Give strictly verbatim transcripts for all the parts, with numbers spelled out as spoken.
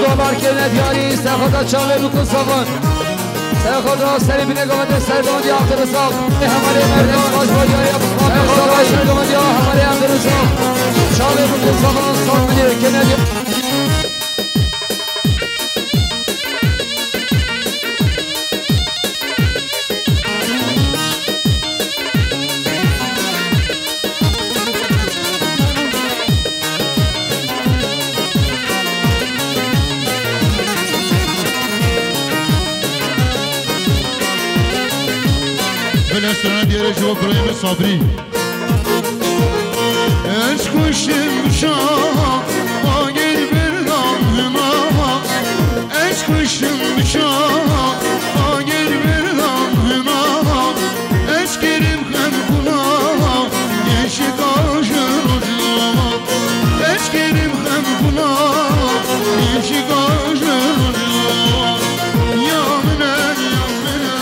Dolar kene diyarî, serxada çavê bi kusavan. Serxada serî bine gavete serdon ya Abdurrezzak. Hemalê Merdan, baş baş ya, ya, Mustafa, serxada serdon ya, hemalê Abdurrezzak. Çavê bi kusavan, sat bine kene diyarî. Belê strana diyarê ji bo birayê min Sabrî. Ez xweşim bişa, agir berdan hema. Ez xweşim bişa, agir berdan hema. Ez kerim xem xula, yeşika ji rojna. Ez kerim xem xula, yeşika ji rojna. Ya min e, ya min e.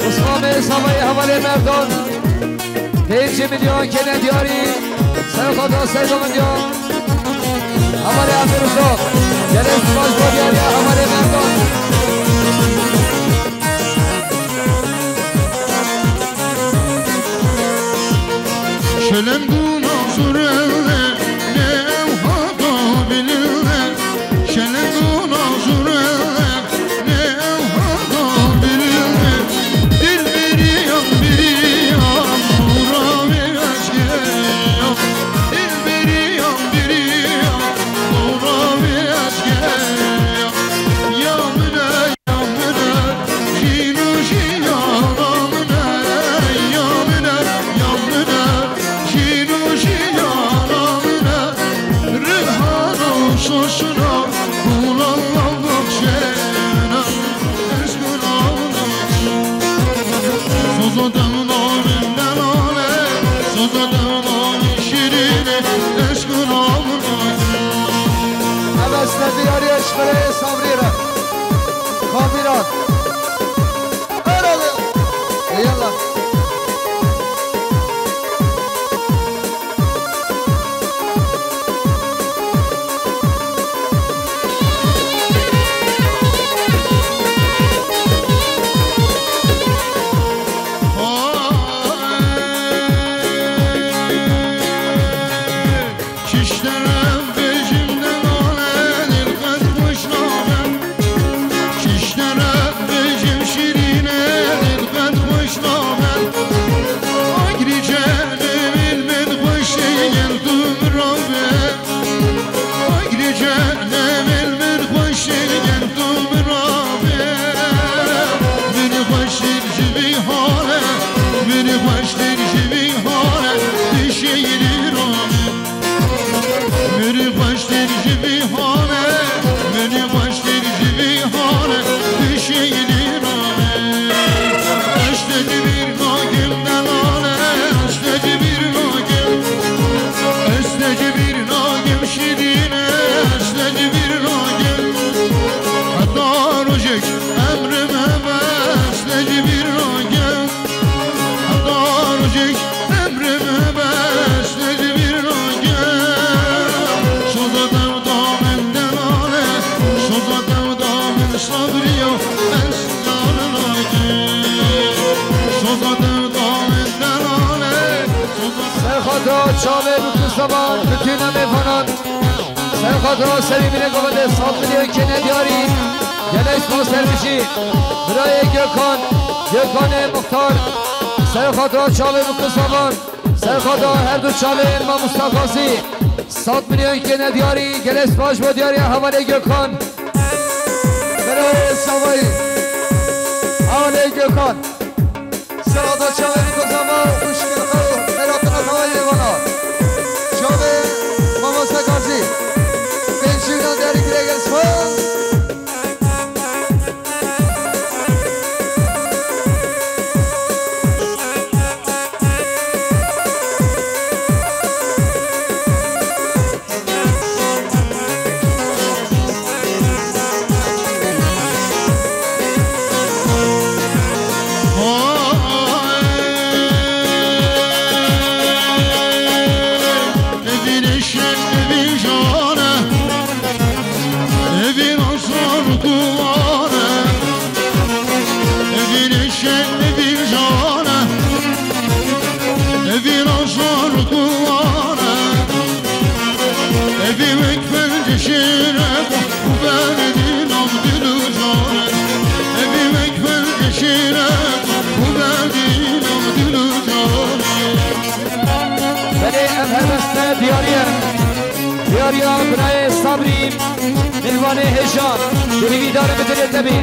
Osmanê Samayê hevalê Merdan. Pêncî milyon kene diyarî. Serxada serdon ya. Hevalê Abdurrezzak. Gelek baş bo diyarî hevalê Merdan. Şelem guna zurele, ne ew hata bilile. Şelem guna zurele, ne ew hata bilile. Dil biriyan biriyan, nura ve aşke ya. Dil biriyan biriyan, nura ve aşke ya. Ya mine Ev esnedi yarî eşqereyê Sabrî re. Kamîran. Herhalde. Eyvallah. Çiştere bêjim delale, dil qet xweş nabe. Çiştere bêjim şîrîne, dil qet xweş nabe. Agirî cenê min, min xweşê gel tu min ra be. Agirî cenê min, min xweşê gel tu min ra be. Min xweştir ji vî hale, min xweştir ji vî hale, tu şêrî ra be. Min xweştir ji vî hale, min xweştir ji vî hale, tu şêrî ra be. Ez te ji bîr nakim delale, ez te ji bîr nakim. Ez te ji bîr nakim şîrîne, ez te ji bîr nakim. Heta rojek emrim hebe, ez te ji bîr nakim. Heta rojek emrim hebe, ez te ji bîr nakim. Şoza dewda min delale, şoza dewda min sabriya, ez dal nakim. Şoza dewda min delale, şoza Serxada çavê bi kusavan, bütün mêvanan. Serxada serî bine gavete sat milyon kene diyarî. Gelek spas sermişî. Birayê Gökhan, Gökhanê Muxtar. Serxada çavê bi kusavan. Serxada her du çavê Mamosta Gazî. Sat milyon kene diyarî. Gelek spas bo diyarî hevalê Gökhan. Birayê Savayî. Hevalê Gökhan. Serxada çavê bi kozama xwişkê xwe û xêratana tawayê vana. Çavê Mamosta Gazî. Pêncî milyon diyarî girêgir spas. Diyariye. Diyariya birayê Sabrî, mêvanê hêja, derî vî darê bi dilê te bî.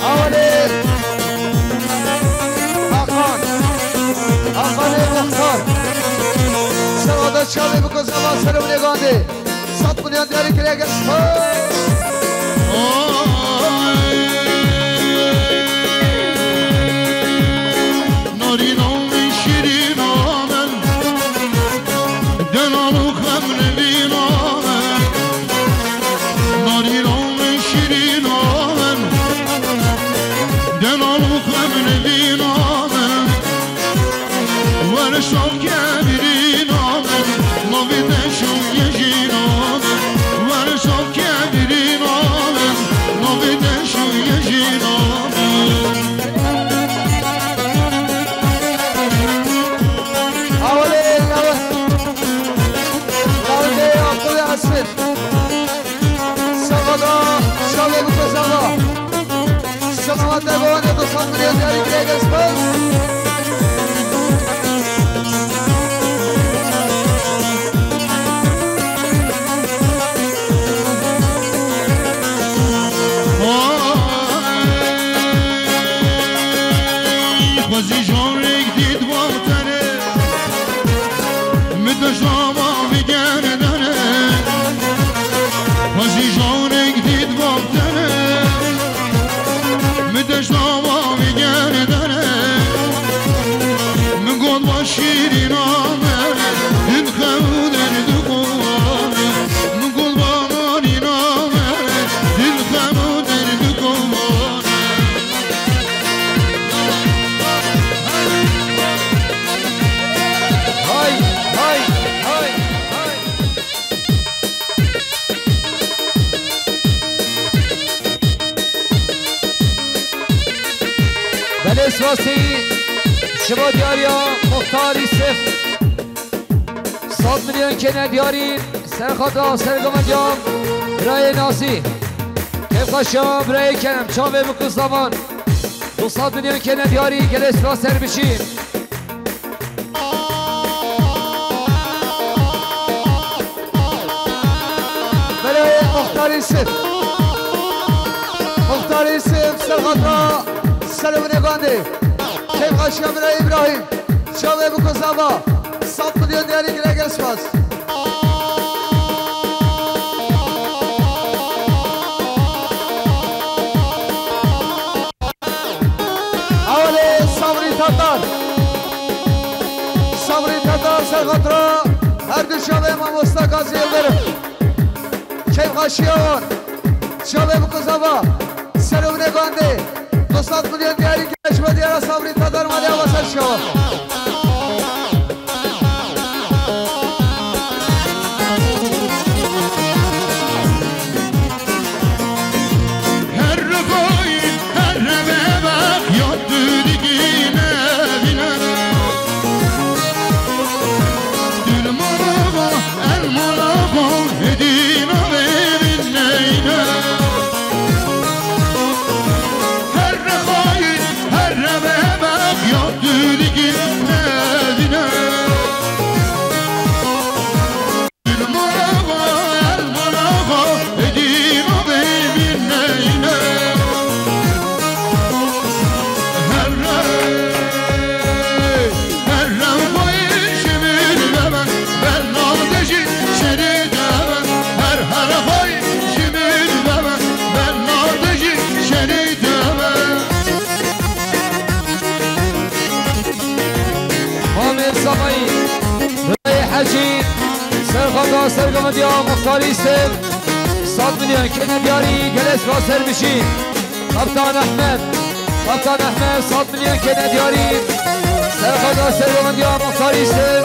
Awalê Hakan, Hakanê Muxtar. Sewada çavê biko zava serê winê gandê. Sed milyon diyarî kire gel. Narîna min, şîrîna min, delal û xem nevîna min. Narîna min, şîrîna min, delal û xem nevîna min. Were şoke birîna min, navê te şoke jîna min. Were şoke birîna min, navê te şoke jîna min. Awalê lawe, lawe Abdulê Esir. Sewada, şavê biko zava. Selamet e, bavane, dostan, milyon diyarî kire gel, spas. Ay, xwezî jan rêk dît wan tenê. Mi deşta ma vî gerdene, xwezî janek dît wan tenê. Mi deşta ma vî gerdene, min got wa şîrîna me, din xew derdixwane. Min got wa narîna me, din xew derdixwane. Hay, hay, hay, hay. Belê spasî ji bo diyariya Muxtar Yusuf. Sed milyon kene diyarî. Serxata sergovendiya birayê Nasî. Kêfxweşiya birayê Kerem, çavê min ku zavan. Du sed milyon kene diyarî, gelê spas ser biçî. Belê Muxtar Yusuf. Muxtar Yusuf, serxata serê winê gandê. Kêfxweşiya birayê Îbrahîm. Çavê biko zava. Sed milyon diyarî kire, gelê spas. Awalê Sabrî Tatar. Sabrî Tatar ser xatira her du çavê mamosta Gazî Yildirim. Kêfxweşiya wan. Çavê biko zava. Serê winê gandê. Du sed milyon diyarî kire ji bo diyara Sabrî Tatar, malê ava ser şawa. Her rixayî, her revebek ya tu dikî nevîne. Dil mala va, el mala va, hidîna vê vîneyne. Her rexayî, her revebek ya tu dikî nevîne. Dil mala va, el mala va, hidîna vê vîneyne. Her re-, her revayê ji min bebe, ben nadejî şerî debe. Her, her revayê ji min bebe, ben nadejî şerî debe. Mamê Savayî, Birayê Hecî, serxata sergovendiya Muxtarî Sêv, sed milyon kene diyarî, gelê spas ser biçî. Kaptan Ehmed, Kaptan Ehmed, sed milyon kene diyarî, serxata sergovendiya Muxtarî Sêv,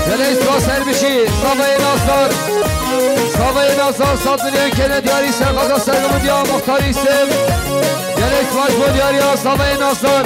gelê spas ser biçî. Savayê Nazdar, Savayê Nazdar, sed milyon kene diyarî, serxata sergovendiya Muxtarî Sêv, gelê spas bo diyariya Savayê Nazdar.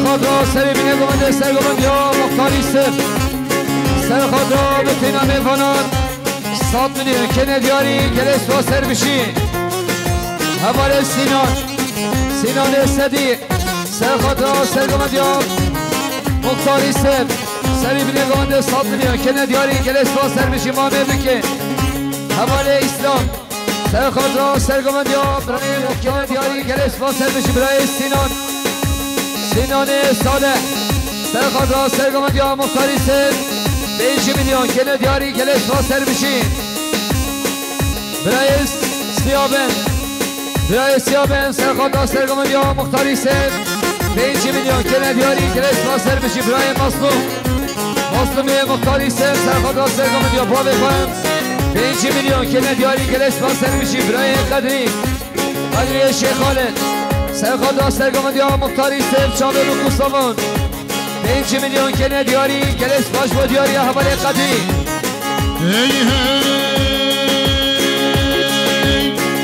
Xatra serê bînê govendê sergovendiya Muxtarî Sêv. Ser xatra bitîna mêvanan sed milyon kene diyarî, gelê spas ser bişî. Hevalê Sînan, Sînanê Sedî. Ser xatra sergovendiya Muxtarî Sêv. Serê bînê govendê sed milyon kene diyarî, gelê spas ser bişî, mamê bike. Hevalê Îslam. Ser xatra sergovendiya birayê Muxtar diyarî, gelê spas ser bişî birayê Sînan. Sînanê Saleh. Ser xatra sergovendiya Muxtarî Sêv. Pêncî milyon kene diyarî, gelê spas ser bişî. Birayê Siyaben. Birayê Siyaben, ser xatra sergovendiya Muxtarî Sêv. Pêncî milyon kene diyarî, gelê spas ser bişî birayê Maslum. Maslumê Muxtarî Sêv, ser xatra sergovendiya bavê xwe. Pêncî milyon kene diyarî, gelê spas ser bişî birayê Qedrî. Qedriyê Şêxalê. Ser xatra sergovendiya Muxtarî Sêv, çavê Rûk û Savan. Pêncî milyon kene diyarî, gelê spas bo diyariya hevalê Qedrî. Hey hey,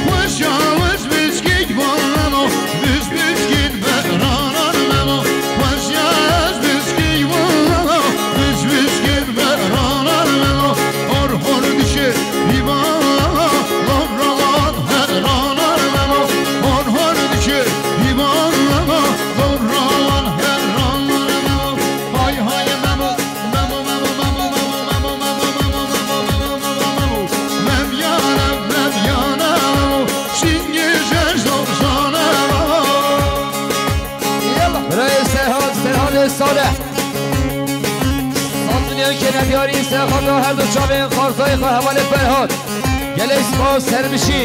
xweşa wis biskîk bo memo, bis biskîn beranan memo, xweşa wis biskîk bo memo, bis biskîn beranan memo, hor hor dişê hîvan, lor rawan heranan memo, hor hor dişê hîvan, lor rawan heranan memo. Hay hay Memo, Memo, Memo, Memo, Memo, Memo, Memo, Memo, Memo, Memo, Memo, Memo, Mem yane, Mem yane, Memo, Şingî jer zozane, Memo. Yalla. Birayê Serhat, Serhatê Saleh. Sed milyon kene diyarî, Serhat da her du çavên xarzayê xwe hevalê Ferhat. Gelek spas, ser bişî.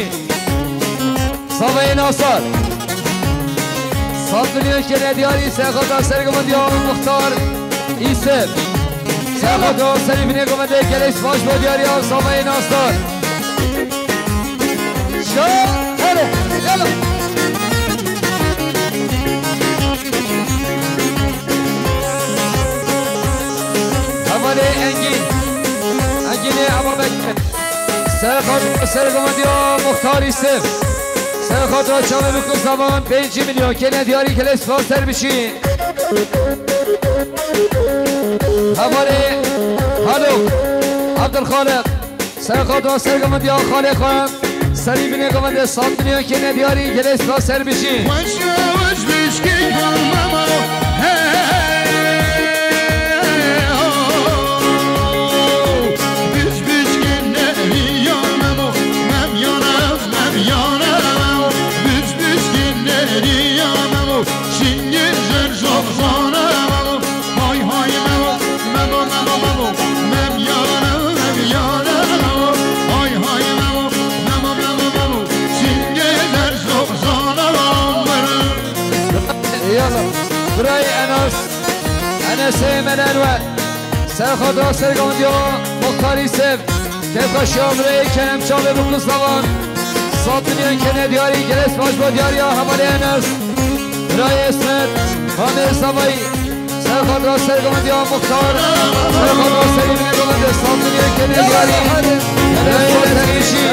Zavayê Nasar. Sed milyon kene diyarî, ser xatra sergovendiya Muxtar Îsef. Ser xatra serê bînê govendê, gelek spas bo diyariya Zavayê Nasar. Şa, hele, hele. Hevalê Engîn. Engînê Ebabekir. Ser xatra sergovendiya Muxtar Îsef. Ser xatra çavê Rûk û Savan, pêncî milyon kene diyarî, gelek spas, ser bişî. Hevalê Halok Abdulxaliq. Ser xatra sergovendiya xalê xwe. Serê bînê govendê sed milyon kene diyarî, gelek spas, ser bişî. Xweş, xweş bişkî Memo, hey, oh. Biz bişkî neriya Memo, Mem yane, Mem yane Memo. Biz bişkî neriya Memo, Şingî jer zozane Memo. Hay hay Memo, Memo, Memo, Memo, Mem yane, Mem yane Memo. Hay hay Memo, Memo, Memo, Memo, Şingî jer zozane Memo. Yalla. Birayê Enes, Enesê Mel Enwer. Ser xatra sergovendiya Muxtar Îsef. Kêfxweşiya birayê Kerem çavê Rûk û Savan. Sed milyon kene diyarî, gelek spas bo diyariya hevalê Enes. Birayê Esmet, Hamê Zavayî. Ser xatra sergovendiya Muxtar. Ser xatra serê bînê govendê sed milyon kene diyarî. Birayê Serîşî.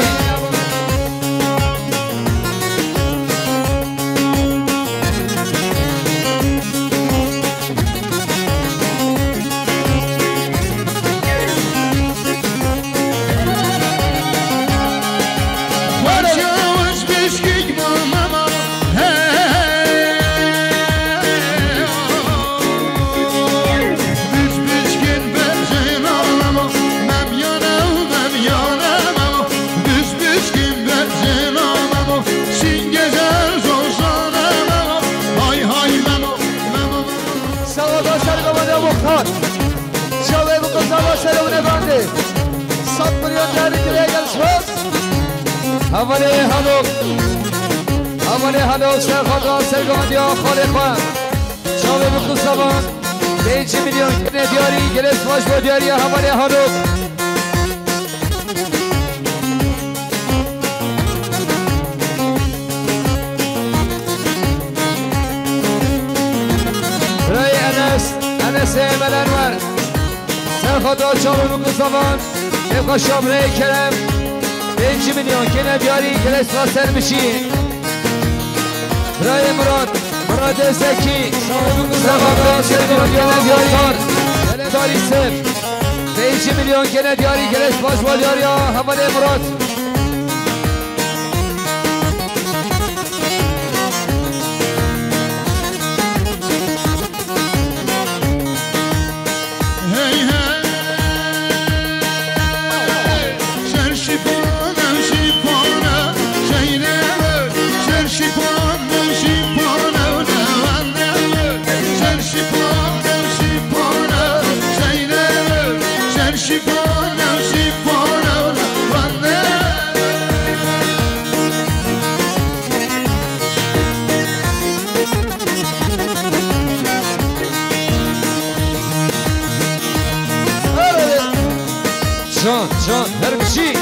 Sağ ol, sergovendiya Muxtar. Çavê bi qizana serê hûn e bandê. Sed milyon diyarî kiriye, gelek spas. Hevalê Halok. Hevalê Halok, ser xatra sergovendiya xalê xwe. Çavê bi qizana. Pêncî milyon kene diyarî, gelek spas bo diyariya hevalê Halok. Birayê Enes, Enesê Mel Enwer. Ser xatra çavê Rûk û Savan, kêfxweşiya birayê Kerem. Pêncî milyon kene diyarî, gelek spas, ser bişî. Birayê Murat. Murat Ezeki, Mustafa Bey, Seydoğan, Genel Diyar, Genel Diyar İsim, pêncî milyon Genel Diyarî, gelek spas bo diyariya hevalê Murat. Hey, hey. Şer şîpane, şîpane, şeyle, şer şîpane, şîpane, lewande, şer şîpane, şîpane, şeyle, şer şîpane, şîpane, lewande. Can, can, her bir şey.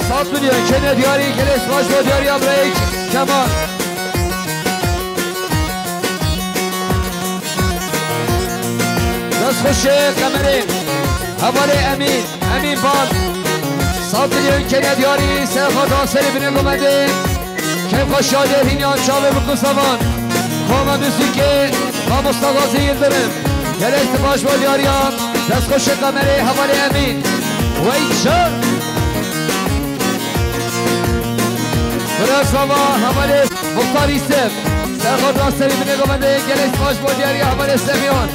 Sat milyon kene diyarî gelek spas bo diyariya birayê Kemal. Dest xweş e Qemerê, hevalê Emîn, Emîn Bal. Sat milyon kene diyarî, serxwe da serê binê gomendê. Keyfa şadê hînyan çavê bikû zevan. Xoma muzîkê Mamosta Gazî Yildirim. Gelek spas bo diyariya. Dest xweş e Qemerê, hevalê Emîn. Wey can. Biraz baba, hevalê Muxtar Yusuf. Serxwe da serê binê gomendê, gelek spas bo diyariya hevalê Semîyan.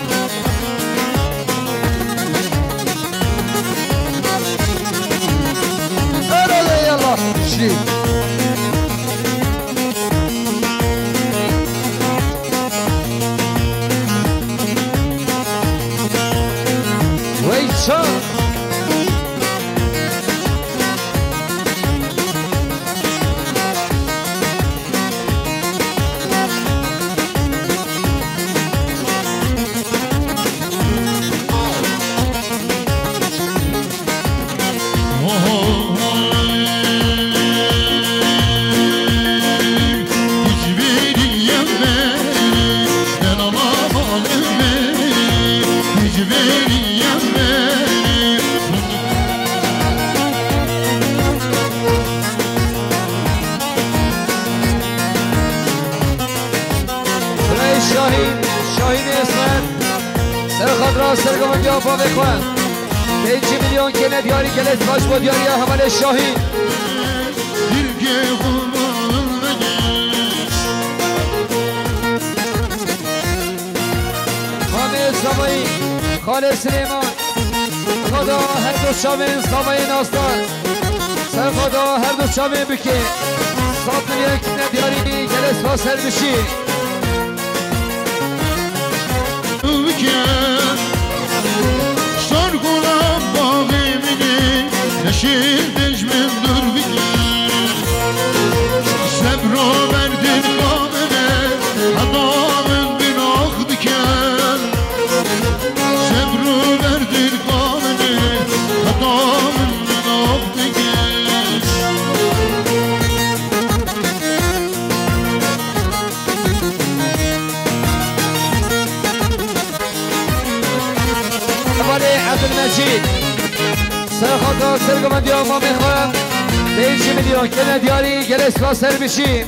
Erele yala. Şî. Wey ça. Birayê Şahîn, Şahînê Esmer, serxwe da sergovendiya bavê xwe. Pêncî milyon kene diyarî, gelek spas bo diyariya hevalê Şahîn. Mamê Zavayî, Xalê Silêman. Xweda her du çavên Zavayê nasdar. Ser Xweda her du çavên bike. Sat milyon kine diyarî, gelek spas her du çî. Bike. Sar gulam baxê min e, neşê dej min dur bike. Sebra verdin ba min e, heta min bin ax dike. Sebru verdin ba min e, heta min bin ax dike. Hevalê Ebdulmecîd. Ser Xweda sergovendiya mamê xwe. Pêncî milyon kene diyarî, gelek spas her bişî.